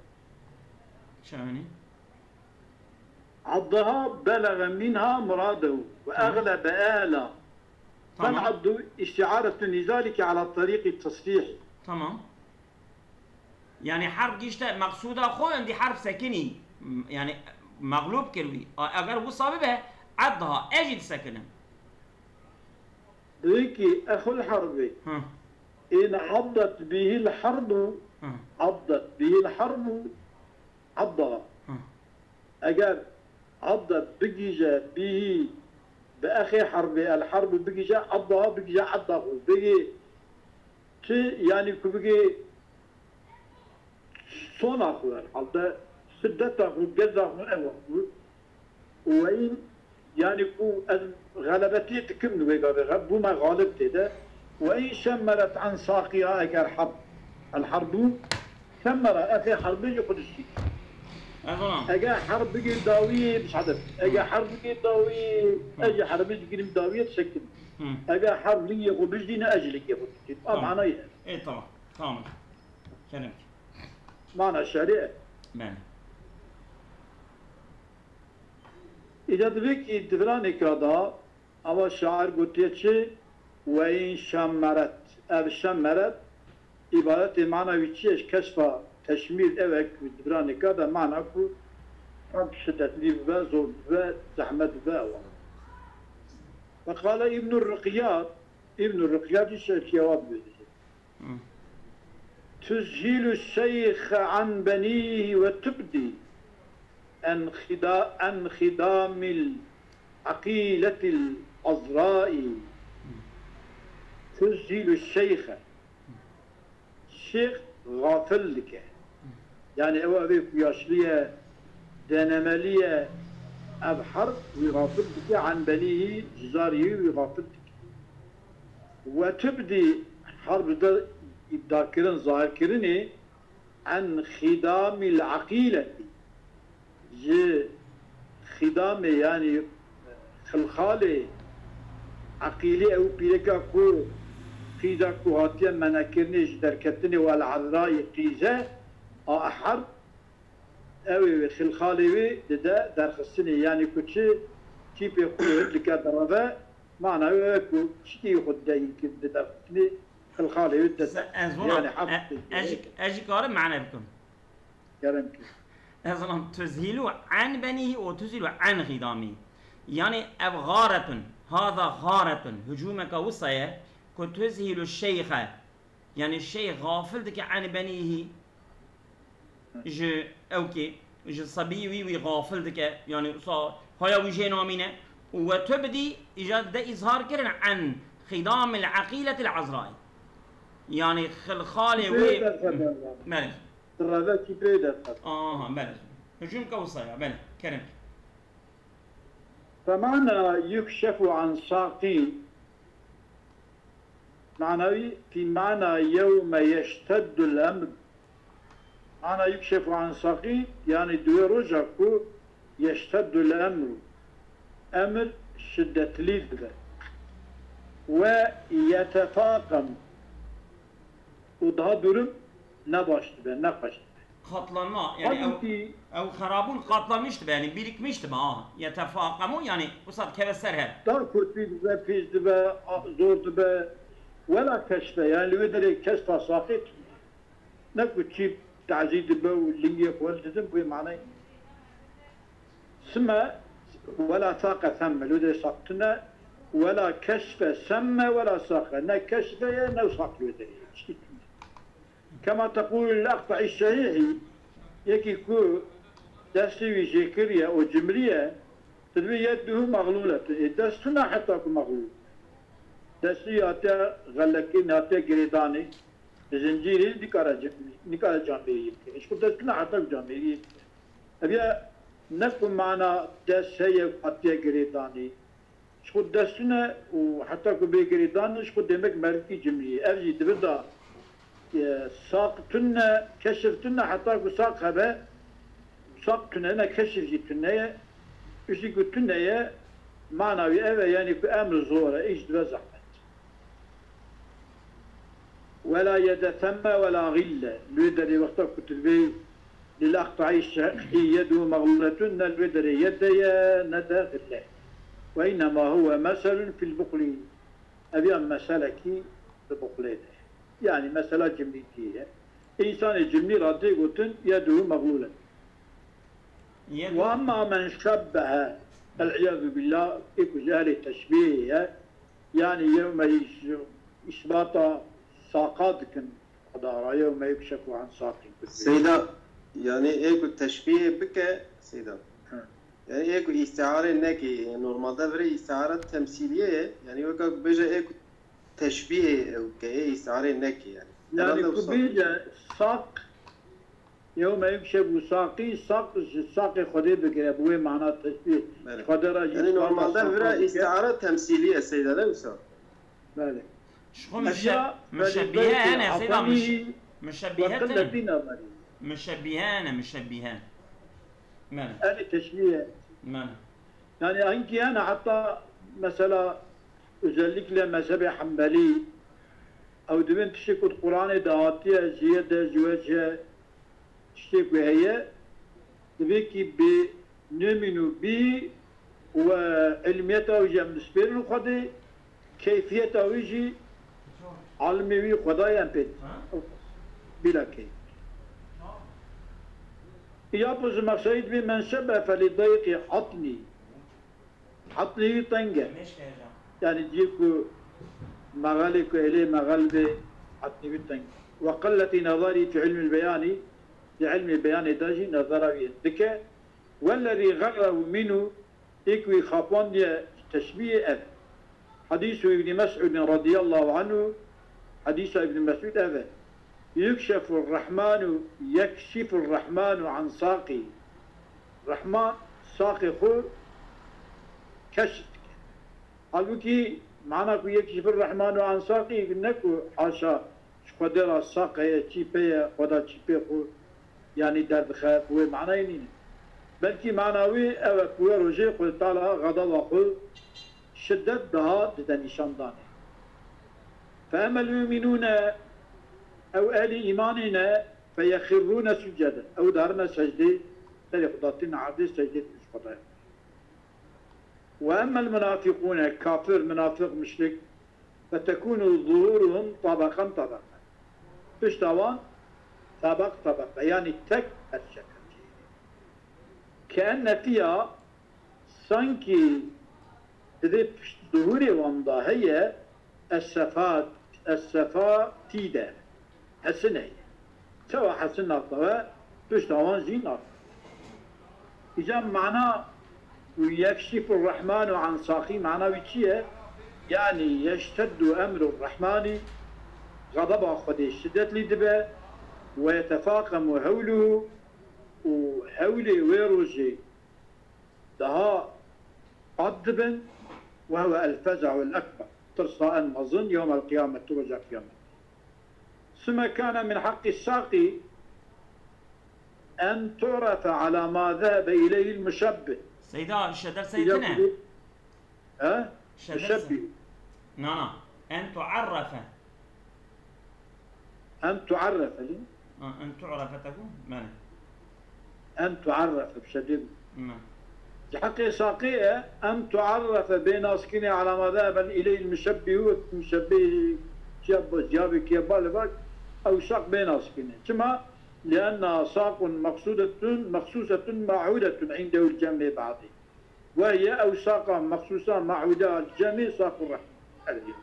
Şahanî. Addaha belege minha muradehu ve eglebe ehla. Tamam. Fel addu isti'aretun li zalike ala tariqi tasrih. Tamam. Yani herb gişte meqsuda xwe, endî herb sekinî. M-, yani mexlûb kir wî. A, eger wisa bibe, addaha, ez jî disekinim. Dibê ki exul harbi. Hı. In addet bihil harbu, Hı. addet bihil harbu, adda. Hı. Eger addet bigîje bihî bi exê herbê, el herbu bigîje, adda bigîje, adda xwe bigî. Çi, yani ku bigî sona xwe, herhalde şiddeta xwe, geza xwe ew e. Û in, yani ku ez xelebetiyê dikim li wê gavê, xe-, bûme xalib tê de. Ve in şemmeret en saqiya, eger herb, el herbu şemmera, efê herbê jî xwe dişî. Ez ona. Eger herb bigê dawî, bişadet. Eger herb bigê dawî, Hı. ez jî herbê digirim dawiyê disekim. Hı. Eger herb lingê xwe bijdîne, ez jî lingê xwe digirim. A Tamam. manayê. E, tamam. Tamam. Kerem. Mana şerî. Ben. Îca divê ki di viranêka da, ava şair gotiye çi? Ve in şemmeret. Ev şemmeret, îbaretê mana wî çi ye? Ji keşfa teşmîl ew e ku di viranêka da mana ku herb şidetlî bibe, zor bibe, zehmet bibe, ew e. Ve qale Îbnur Riqyad, Îbnur Riqyad jî şeşiya wa dibêje. Hı. Tuzhilu şeyxe an benihi ve tubdi enxida-, enxidamil aqiletil azrai. Tuzhilu şeyxe. Şêx gafil dike. Yani ew evê ku yaşlî ye, denemelî ye, ev herb wî gafil dike, an benîhî, ji zarî wî gafil dike. Ve tibdî, herb de îbdakirin, zahirkirinê, en xidamîl eqîletî, ji xidamê, yanî xilxalê eqîlî, ew pîreka ku qîza ku hatiye menekirinê ji derketinê û el-ezrayê qîze, a herb, ew ê wê xilxalê wê dide derxistinê, yanî ku çi tîpê xwe dike direve, mana wê ye ku çi tî xwe dide yî dide derxistinê, xilxalê wê dide. Ez vana, yanî e, ez jî, ez jî karim mane bikim. Kerem kir. Ez vana tuzhîlu en benîhî û tuzhîlu en xîdamî. Yanî ev xaretun, hada xaretun, hicûmeka wisa ye ku tuzhîlu şeyxe, yanî şeyx xafil dike en benîhî, ji ewkê, ji sebî wî, wî xafil dike, yanî wisa haya wî jê namîne, وتبدي، îcar dide îzhar kirin, عن خضام العقيلة العذراء. Yanî xilxalê wê. Pê derxet. Belê. Di revekî pê derxet. Aha, belê. Hicûm ke wisa ya, belê. Kerem. فمعنى يكشف عن ساقي معنوي في معنى يوم يشتد الأمر. Mana yukşefu an saqî, yanî di wê roja ku yeşteddul emru, emir şiddetlî dibe, we yetefaqem, û daha durum ne baş dibe, ne xweş dibe. Katlanma, yani ew, Halbuki ew xerabûn katlanmış dibe, yani birikmiş dibe, ha. Yetefaqemu, yani wisa dikeve ser hev. Daha kotî dibe, pîs dibe, a-, zor dibe. Wela keşfe, yani li wê derê keşfa saqî Ne ku çî tazî dibe û lingê xwe didin, bi wê manayê. Sime wela saqe semme, lode saq tune, wela keşfe semme wela saqe. Ne keşfe ye, ne saq lode ye. Tiştî tune. Kema teqûl el-Aqtaî Şehîhî, yekî ku destê wî jêkiriye û cimriye, tu dibê yeduhu mexlûletun. Ê dest tune heta ku mexlûl. Destê wî hatiye xelekirin, hatiye girêdanê. Bi zincîrê nikare, nikare camêriyê bike. Ji xwe dest tune heta ku camêriyê bike. Ev ya ne ku mana dest heye û hatiye girêdanê. Ji xwe dest tune û heta ku bê girêdan, ji xwe demek merikî cimrî ye. Ev jî dibe da, e, saq tune, keşif tune heta ku saq hebe, saq tune ne, keşif jî tune ye. Tiştî ku tune ye, mana wî ev e, yanî ku emr zor e, îş dibe zehmet. Wela yede temme wela xîlle. Li wê derê wexta ku tu dibê lil aqtaî şehî yedu mexlûletun, ne li wê derê yede ye, ne de xîlle. Ve innema huwe meselun fil buxlî. Ev ya meselekî di buxlê de. Yanî mesela cimrîtiyê ye. Însanê cimrî ra tê gotin yedu mexlûletun. Yedu. Ve emma men şebbehe, el-îyâzu billâh, ê ku ji ehlê teşbîhê ye, Yanî yewme îş-, îsbata saqa dikin Xweda ra, yewme yukşefu an saqî. Seyda, yanî ê ku teşbîhê bike, Seyda. Hı. Yanî ê ku îstiare neke, normalde vire îstiare temsîlîye ye, yanî weka ku bêje ê ku teşbîhê ew ke, ê îstiare neke yanî. Yanî herhalde ku wisa bêje saq, Yewme yukşefu saqî, saq ji saqê Xwedê bigire, bi wê mana teşbîh. Belê. Xwedê re jî Yanî normalde vira îstiare temsîlî ye, Seyda, ne wisa? Belê. Ji xwe müşe-, müşebbihe ne, Seyda, müş-, müşebbihe tine. Müşebbihe ne, müşebbihe. Belê. Ev teşbîh ye. Belê. Yani hinkî hene heta mesela özellikle mezhebê Hembelî ew dibin tiştê ku di Quranê de hatiye ji yede ji wece tiştê ku heye divê kî bi nêmîn û bî û ilmiyeta wî jî em dispêrin Xwedê, keyfiyeta wî jî alimê wî Xwedayê em pê dîtin. Bila keyf. Ya bu Zemaxşerî dibê men şebbe felî dayqî atnî. Atnî wî teng e. Yanî cî ku mexelê ku êlê mexel bê, atnî wî teng e. Ve qelletî nezarî fi ilmî beyanî, di ilmê beyanê de jî nezara wî hindik e. Wellezî xerrehu mînû, ê ku wî xapandiye ji teşbîhê ev. Hadîsu Îbnî Mes'ûdin radîyallahu anhu, hadîsa Îbnî Mes'ûd ev e. Yukşefu Rehmanu, yekşifu Rehmanu an saqî. Rehman saqê xwe keşf dike. Halbûkî mana ku yekşifu Rehmanu an saqî ne ku haşa ji Xwedê re saq heye, çî pê ye, Xweda çî pê xwe yanî derdixe, bi wê manayê nîne. Belkî mana wî ew e ku wê rojê Xwedê Teala xedaba xwe şiddet daha dide nîşandanê. Fe emel mu'minûne, ew ehlî îmanê ne, fe yexirrûne succeden, ew darine secdê, serê xwe datîne erdê secdê ji Xwedayê. Ve emmel munafiqûne, kafir, munafiq, muşrik, fetekûnu zuhûruhum tabeqen tabeqen. Pişta wan tebeq tebeqe, yanî tek perçe perçe. Keenne fiha, sankî di vê pişt zuhûrê wan de heye, essefa, essefa tî de. Hesin heye. Çawa hesin navdawe, pişta wan jî nav. Îca mana ويكشف الرحمن عن ساقيه، mana wî çi ye? Yani yeşteddu emru rahmani, xedeba Xwedê şiddetlî dibe, ve yetefaqemu hewluhu, û hewlê wê rojê daha qat dibin, ve huve el feza'u el ekber, tirsa en mezin, yewmel qiyameti, roja qiyamet. Sümme kâne min haqqi saqî en tu'refe ala ma zehebe ileyhil muşebbih. Seyda, şe dersê tine? He? Şe derse? Muşebbih. Na, na. En tu'arrefe. En tu'arrefe, li? Ha, en tu'arrefe te got? Belê. En tu'arrefe, bi şeddê bû. Belê. Ji heqê saqî e, en tu'arrefe bê naskirînê ala ma zehebe ileyhil muşebbihû, muşebbih çiya ba-, ciyabê kiye bale bak, ew saq bê naskirînê. Çima? Lienna saqun meqsudetun, mexsusetun ma'udetun indehul cem'ê ba'dî. Ve hiye ew saqa mexsusa ma'uda cem'ê saqu rahmî.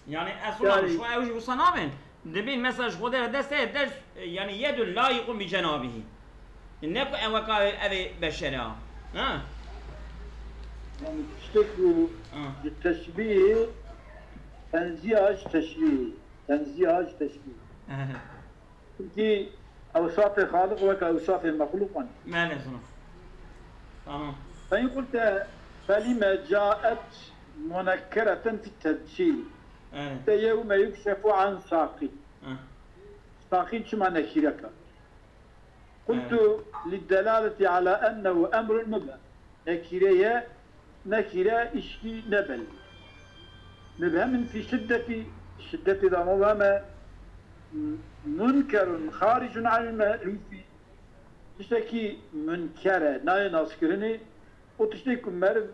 Yani eslan Yani ji xwe ew jî wisa nabin. Dibin mesela ji Xwedê re dest heye, dest, yani yedun layiqun bi cenabihî. Ne ku ew weka ev ê beşer e. Ha? Yani tiştek ku Ha. ji teşbîh, tenzîha ji teşbîh, tenzîha ji teşbîh. Çimkî ewsafê Xaliq weke ewsafê mexlûqan. Belê, zina. Tamam. Fe in qulte felime caet munekkereten fit tefsîl. Evet. Te yewme yukşefu an saqî. Hı. Saqî çima nekîrek e? Qultu Evet. Liddelaleti ala ennehu emrun mubhem. Nekîre ye, nekîre îşkî ne belî. Mubhemin fî şiddetî, şiddetî de mubhem e, munkerun xaricun anil me'lûfî. Tiştekî munker e, nayê naskirinê, û tiştê ku meriv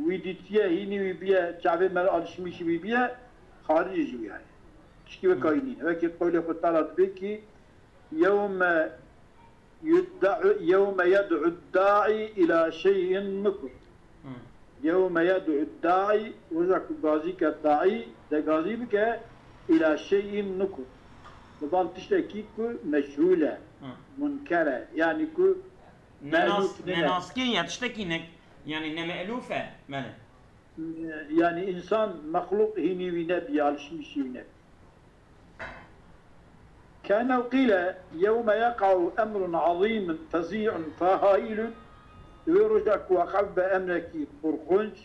wî dîtiye, hînî wî biye, çavê meriv alişmîşî wî biye, xaricê ji wî heye. Tiştî weka wî nîne. Wekî qewlê Xwe Teala dibê kî, Yewme yud'u, yewme yed'u da'i ila şey'in nukur. Hı. Yewme yed'u da'i, roja ku gazî ke da'i, de gazî bike, ila şey'in nukur. Li bal tiştekî ku meçhûl e, Hı. munker e, yani ku Nenas-, me'lûf nîne. Nenaskî ya tiştekî ne, yani ne me'lûf e, belê. Yani insan, mexlûq hînî wî nebî, alişmîşî wî nebî. Kene qîle, yewme yeqa'u emrun azîmun fezî'un fehaîlun, di wê roja ku weqe bibe emrekî qorxunc,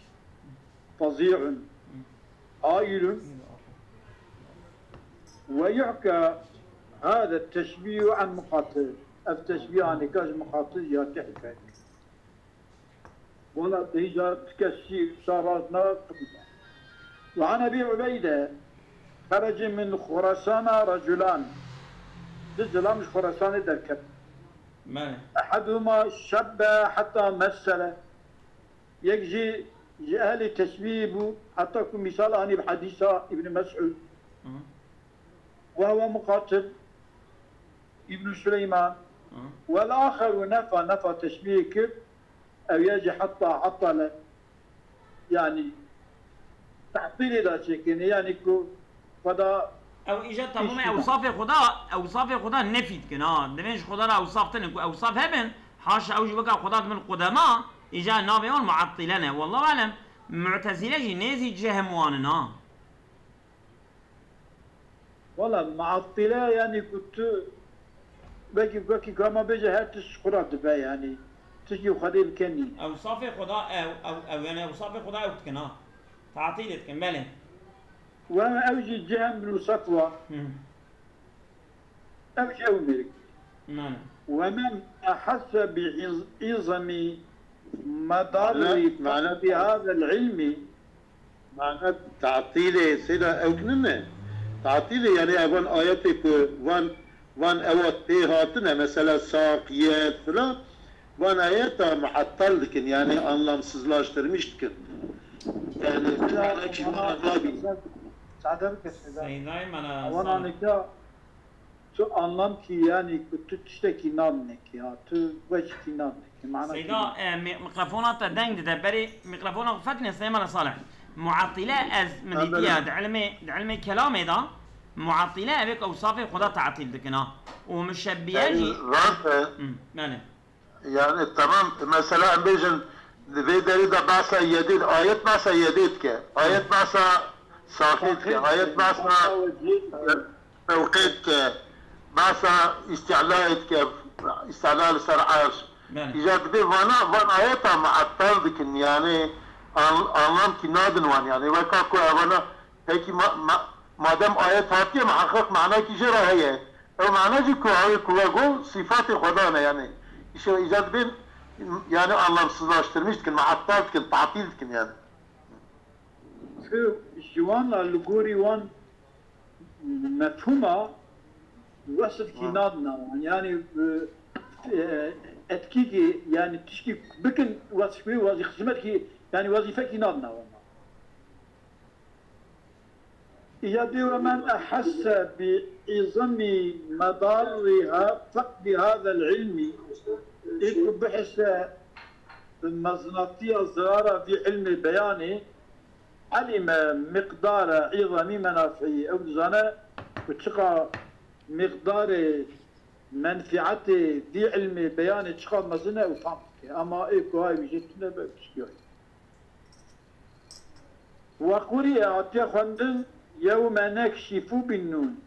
fezî'un, haîlun, ve yuhka hâze teşbîhu an muqatil. Ev teşbîha nîka ji muqatil ya tihke. Wela te hîja ti kes jî wisa rast ne qebûl e. Ve an Ebî Ubeyde, xerece min Xurasana reculan. Du zilam ji Xurasanê derket. Belê. Ehaduhuma şebbe heta messele. Yek jî ji ehlê teşbîhê bû, heta ku mîsal anî bi hedîsa Îbn Mes'ud. Hı. Ve huve muqatil. Îbn Suleyman. Hı. Wel axeru nefa, nefa teşbîhê kir, ew ya jî heta atale. Yani, tehtîlê da çêkirine, yani ku Xweda Ew îja tamamê piştî da. Ewsafê Xweda, ewsafê Xweda nefî dikin, ha. Divên ji Xweda re ewsaf tinin, ku ewsaf hebin, haşa ew jî weka Xweda dibin qudema, îja navê wan muettîle ne. Wallahu alem, Mu'tezîle jî nêzî Cehm wan in, ha. Wala muattile, yani ku tu wekî, wekî ku hema bêje her tişt ji xwe re dibe, yani tiştî Xwedê bike nîne. Ewsafê Xweda ew, ew, ew, yani ewsafê Xweda ew dikin, ha. Tatîlê dikin, belê. Û ew jî Cehm bin Safwa. Hı. Ew jî ew mêrik. Belê. Ve men ehesse bi iz-, izami medarri Mana, mana fadli hazel ilmi. Mana tatîlê seyda ew nine. Tatîlê yani evan ayetê ku van, van ewa tê hatine, mesela saq, yed filan, van ayeta muattal dikin, yani anlamsızlaştırmış dikin. Yani mana ki mana nabî. Sade bike seyda. Seydayê me ne Wana sade. Nika Tu anlam kî, yanî ku tu tiştekî nan nekî, ha, tu weçikî nan nekî, mana kî Seyda, nan. E, mi-, mikrofona te deng dide, berê mikrofona xwe fetine, Süleyman Salih. Muatile ez min Ha, dîtiye, belê. Di ilmê, di ilmê kelamê de, muatile ev ê ku ewsafê Xweda tatil dikin, ha. Û muşebbiye Yani, jî rast e. Hı, belê. Yani tamam, mesela em bêjin, di vê derê de behsa yedê, ayet behsa yedê dike, ayet behsa saqê dike, ayet behsa fewqê dike, behsa îstîlayê dike, îstîla li ser erş. Belê. Îcar dibê vana, van ayeta muettel dikin, yani an-, anlam kî nadin wan, yani weka ku evana, pekî ma-, ma-, madem ayet hatiye, muheqeq manakî jê re heye. Ew mana jî ku ew ê ku we got, sîfatê Xweda ne, yani îşe îcar dibên, yani anlamsızlaştırmış dikin, muettel dikin, tatîl dikin yani. Ji wan re li gorî wan mefhûma wesfkî nadina wan. Yani, e, e, etkîkî, yani tişkî bikin wesfkî, wezî-, xizmetkî, yani wezîfekî nadina wan. Ya dê we men ehesse bi îzamî medarî ha, feqdî hazel ilmî. Ê ku bihise bi mezinatiya zirara vî ilmê beyanê, elîme miqdare îzamî menafiî. Ew dizane ku çiqa miqdarê menfietê vî ilmê beyanê çiqa mezin e û fam dike. Ema ê ku hay wî jê tune be, ew tiştî wayî. Ve quriye, hatiye xwendin, yewme nekşifu bin nûn.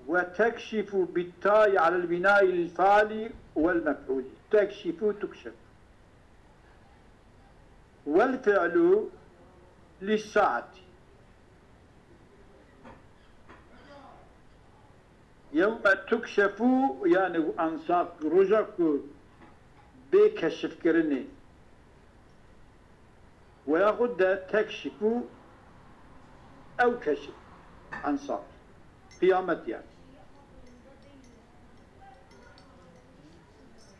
Ve tekşifu bit ta'i alel binai lil faali vel mef'uli. Tekşifu tukşef. Vel fi'lu lis saati. Yewme tukşefu, yani ansaq, roja ku bê keşifkirinê. Ve yaxud de tekşifu, ew keşif, ansaq. Qiyamet yani.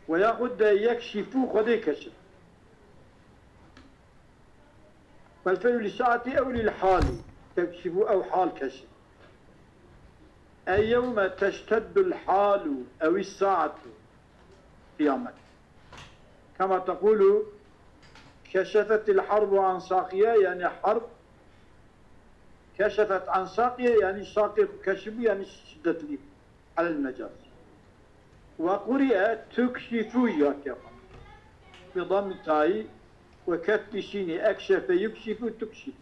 Ve yaxud de yekşifu, Xwedê keşif. Fel fe'lu li saati ew lil hali. Tekşifu ew hal keşif. Ey yewme teşteddul halu ew saatu. Qiyamet. Kema tekulu, keşefetil harbu an saqiye, yani harb keşefet an saqiye, yani saqê keşifu, yani şiddetli. Alel mecaz. Ve quriye tukşifu, ya kema. Bi dammi ta'i ve kesri şini, ekşefe yukşifu tukşifu.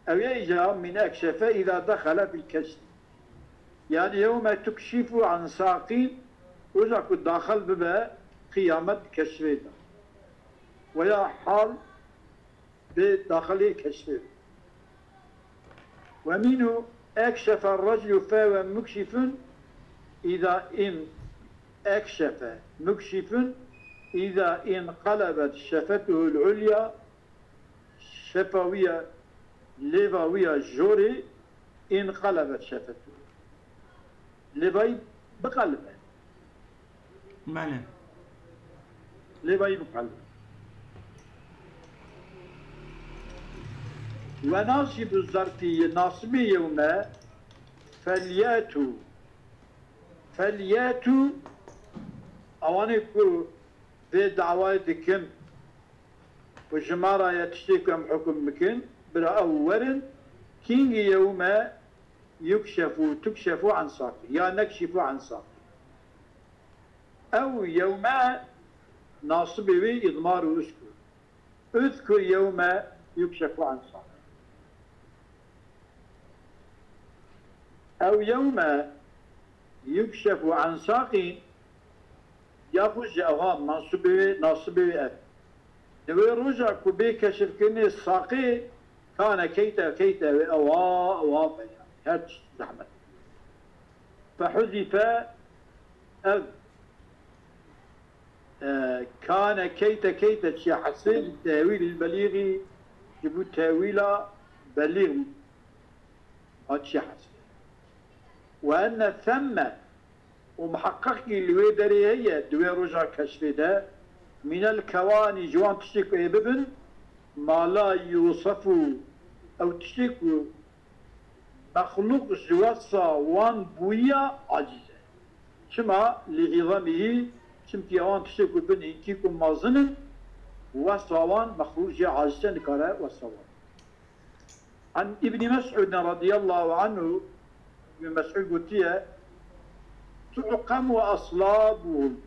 Ew ye îca min ekşefe îza dexele fil keşfi. Yani yewme tukşifu an saqî, roja ku daxil bibe qiyamet keşfê de. Veya hal bi daxilê keşfê. Ve mînû ekşefe reclu fe ve mukşifun îza in ekşefe mukşifun îza in qalebet şefetuhul ulya, şefa wî ya, lêva wî ya jorê, inqelebet şefetuhu. Lêvayî biqelibe. Belê. Lêvayî biqelibe. Ve nasibu zarfî, nasibê yewme, felyetû. Felyetû, ewanê ku vê dawayê dikin, û ji me re ye tiştê ku em hukm bikin, bira ew werin, kîngî yewme yukşefu, tukşefu an saqî, ya nekşifu an saqî. Ew yewme nasibê wê îdmar û uzkur. Uzkur yewme yukşefu an saqî. Ew yewme yukşefu an saqî, ya xwe ji ewa mansubê wê, nasibê wê ev. Di wê roja ku bê keşifkirinê saqê kane keyte, keyte wê ewa, ewa be ya. Her tişt zehmet. Fehuzife ev, e, kane keyte, keyte çiye hesê, li tewîl belîgî, ji bo tewîla belîg a çiye hesê. Ve enne themme, û miheqeqî li wê derê heye, di wê roja keşfê de, mînel kewanî, ji wan tiştê ku ê bibin, ma la yusefu, ew tiştê ku mexlûq ji wesa wan bûyiya aciz e. Çima? Li îzamîhî, çimkî ewan tiştê ku bin hînkî ku mezin in, wesa wan mexlûq jê aciz e, nikare wesa wan. An Îbnî Mes'ûd radiyallahu anhu, Îbnî Mes'ûd gotiye, tu'qemu aslabuhum,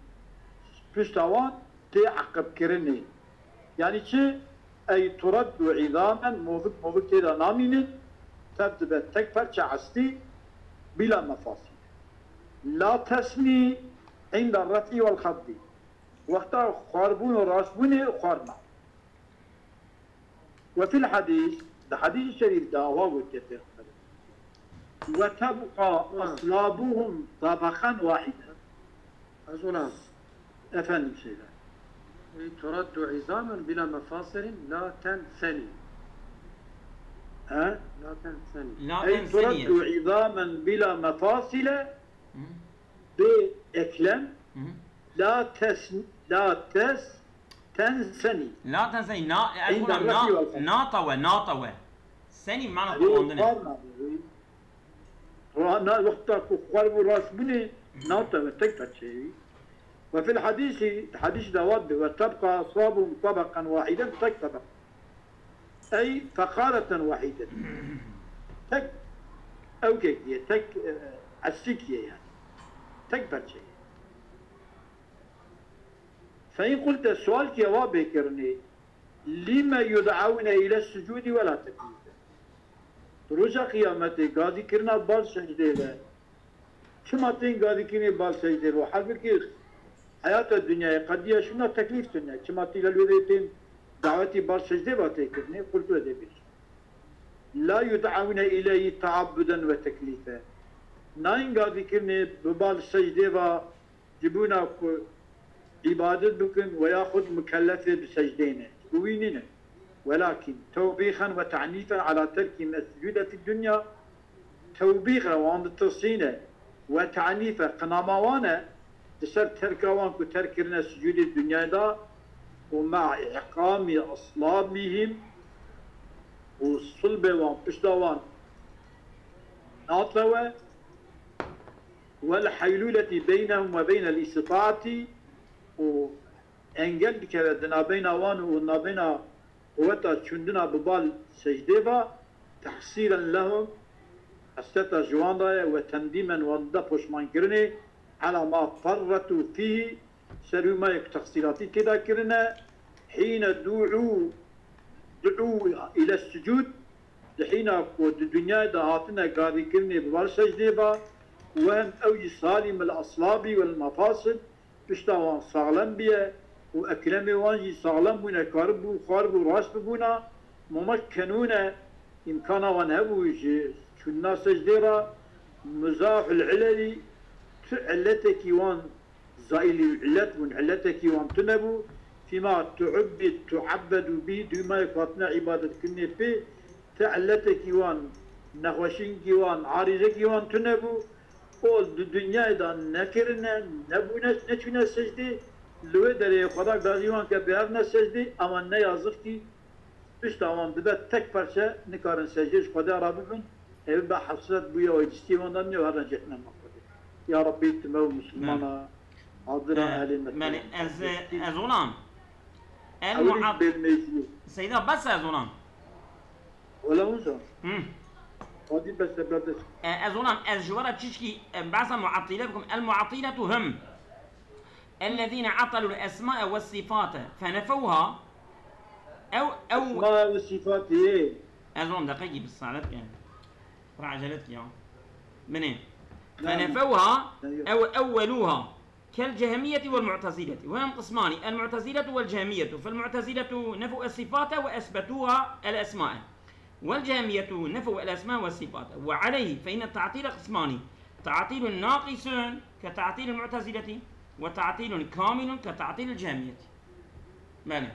pişta wan tê eqibkirinê. Yanî çi? Ey tureddu îzamen, movik movik tê de namînin, tev dibe tek perçe estî, bîla mefasîl. La tesnî inda refî wel xefdî. Wexta xwarbûn û rastbûnê xwar nabe. Ve fil hadîs, di hadîsê şerîf de awa gotiye Pêxemberê. Ve tebqa aslabuhum tabaqan wahiden. Ez ona. Efendim söyle. Ey turaddu izamen bila mefasilin la tensenî. He? La tensenî. La Ey tensenî. Turaddu izamen bila mefasile. Hı. Bê eklem. Hı. La tes, la tes, tensenî. La tensenî. Na, ez Ey ona na, natawe, natawe. Senî mana Ey, xwendinê. Parma. Ra-, na, wexta ku xwar bû rast bûnê, natawe tek perçeyê. Ve fil hadîsî, hadîs de wat bi, ve tebqa aslabuhum tabaqan wahiden, tek tabaq. Ey feqareten wahiden. Tek ewkekî ye, tek, e, esîkî ye yani. Tek perçe ye. Fe in qulte, sual kî ewa bê kirinê, lîme yud'aune île sucûdî wela teklîfe. Di roja qiyametê gazîkirina bal secdê ve, çima tên gazîkirinê bal secdê ve? Halbukî heyata dinyayê qediya şûna teklîf tune. Çima tî lel wê tên dawetî bal secdê ve tê kirinê? Qultu edê bêjî. La yud'aune îleyhî taabbuden ve teklîfe. Nayên gazîkirinê bi bal secdê ve ji bona ku îbadet bikin we yaxud mukellefê bi secdê ne. Ji bo wî nîne. Welakîn tewbîxen ve te'nîfen ala terkî mescûde fî dunya, tewbîxe wan ditirsîne we te'nîfe qinama wan e, li ser terka wan ku terk kirine sicûdê dinyayê de û me'a îqamî aslabîhîm û sulbê wan pişta wan natewe, wel heylûletî beynehum ve beynel îstitaatî û engel dikeve di nabeyna wan û nabeyna quweta çûndina bi bal secdê ve, tehsîren lehum, hesreta ji wan de ye, ve tendîmen wan dide poşmankirinê, ela ma ferretû fîhî, ser wî mayê ku texsîratî tê de kirine, hîne du'û, du'û île sucûd, di hîna ku di dinyayê de hatine gazîkirinê bi bal secdê ve, û hem ew jî salîm el aslabî wel mefasil, pişta wan saxlem bûye û eklemê wan jî saxlem bûne, karibû xwaribû rast bibûna, mumekkenûne, îmkana wan hebû ji çûnina secdê re, muzahul ilelî, tu illetekî wan zaîlî illet bûn, illetekî wan tune bû, fîma tu'ubbid, tu'ebbedû bî, dûmayê ku hatine îbadetkirinê pê, ti illetekî wan, nexweşînkî wan, arîzekî wan tune bû, ol di dinyayê de nekirine, nebûne, neçûne secdê, li wê derê Xweda gazî wan ke bêhevne secdê, ama ne yazixkî, pişta wan dibe tek perçe, nikarin secdê ji Xwedê re bibin, ev be hesret bûye û cistiyê wan de niye û herin cehenema Xwedê. Ya Rabbî, tu me û Misilmana, Belê. Hadira, Ee, ehlê me belê, ez, ez olam. El Ewilî muat-, bêl meyzî. Seyda, bes ez olam. Wela hûn zan. Hı. Hadî bes e, berdest. E, ez olam, ez ji we re çişkî, e, behsa muattîle bikim. El muattiletu hum. Ellezîne atalul esma'e ve sifate. Fenefewha. Ew, ew. Esma'e ve sifate. Ez olam, deqekî bi salet yani. Pir ecelet ki ya. Minê. Na'am. Fenefewha ew ewweluha. كالجهمية والمعتزلة، وهم قسمان، المعتزلة والجهمية، فالمعتزلة نفوا الصفات وأثبتوها الأسماء، والجهمية نفوا الأسماء والصفات، وعليه فإن التعطيل قسمان، تعطيل ناقص كتعطيل المعتزلة، وتعطيل كامل كتعطيل الجهمية. Belê.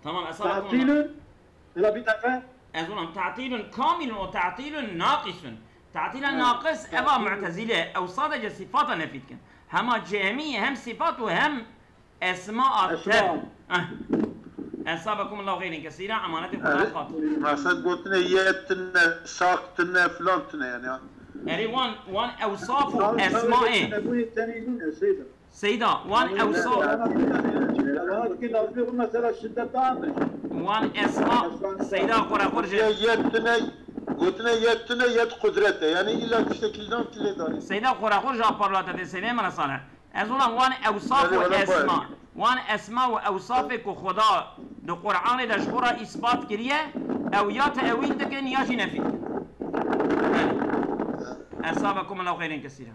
Tamam, esas تعطيل. Bila bir dakika. Ez olam, ta'tilun kamilun û ta'tilun naqisun. Ta'tila naqis, eva Mu'tezile, ew sadece sifata nefî dikin. Hema Cehmî hem sifat û hem esma a tev. Ensabekumullahu xeyren kesîra, emanetê Xweda hat. Maqsed gotine yet tine, saq tine, filan tine yani. Erê wan, wan ewsaf û esmaê. Seyda, wan ewsa-, wan esma, Seyda xwe re xwe jî. Yet tune, gotine yet tune, yet qudret e. Yani illa tiştekî li nav tî lê danî. Seyda xwe re xwe jî a parlatê, Seyda Mela Salih. Ez olam wan ewsaf Belê, û wele esma. baş. Wan esma û ewsafê ku Xuda di Qur'anê de ji xwe re îspat kiriye, ew ya te ewîl dikin ya jî nefî dikin. Belê. Esabekum Allahu xeyrên kesîra.